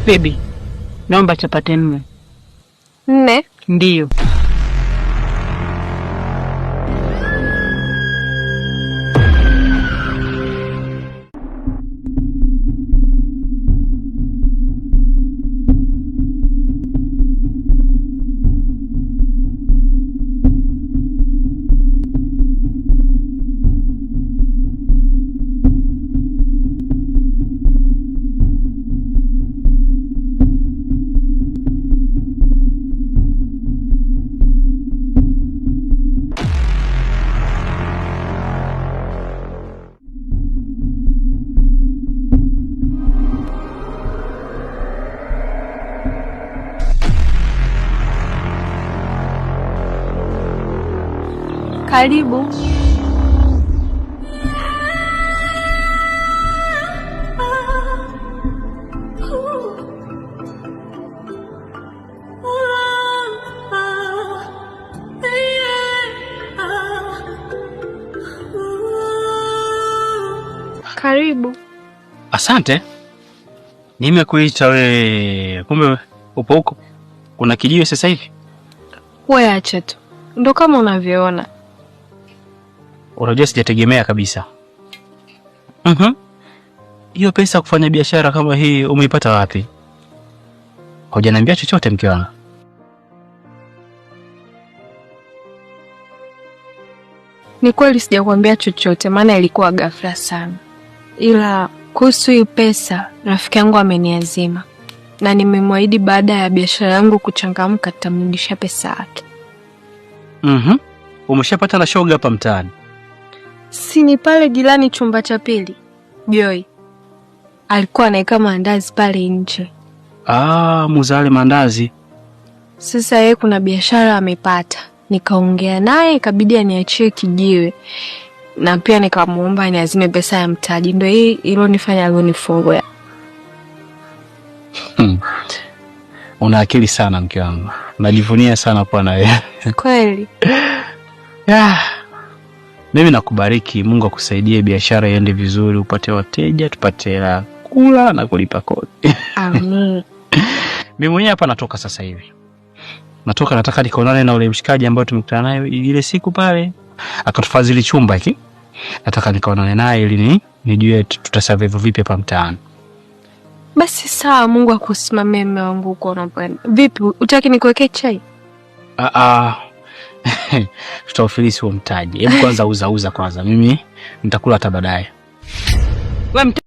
Baby, naomba chapati 4. 4? Ndiyo. Karibu. Karibu. Asante. Nimekuita we, kumbe upo huko. Kuna kijiwe sasa hivi? Wewe acha tu, ndo kama unavyoona. Unajua sijategemea kabisa. Hiyo pesa kufanya biashara kama hii umeipata wapi? Hujaniambia chochote mke wangu. Ni kweli sijakwambia chochote, maana ilikuwa ghafla sana, ila kuhusu hii pesa rafiki yangu ameniazima na nimemwahidi baada ya biashara yangu kuchangamka nitamrudishia pesa yake. Umeshapata na shoga hapa mtaani? Si ni pale jirani chumba cha pili, Joy alikuwa anaweka maandazi pale nje. Ah, muzale maandazi. Sasa yeye kuna biashara amepata, nikaongea naye ikabidi aniachie kijiwe na pia nikamuomba aniazime pesa ya mtaji, ndio hii ilonifanya alionifungua. Una akili sana mke wangu, najivunia sana kuwa na wewe. Kweli. Mimi nakubariki, Mungu akusaidie biashara iende vizuri, upate wateja, tupate hela kula na kulipa kodi. Amin. Mimi mwenyewe hapa natoka sasa hivi. Natoka, nataka nikaonane na ule mshikaji ambaye tumekutana naye ile siku pale, akatufadhili chumba hiki. Nataka nikaonane naye ili nijue tutasurvive vipi hapa mtaani. Basi sawa, Mungu akusimamie mume wangu huko unapoenda. Vipi, utaki nikuwekee chai? Tutaufilisi huo mtaji. Hebu kwanza uza kwanza. Mimi nitakula hata baadaye. Wewe.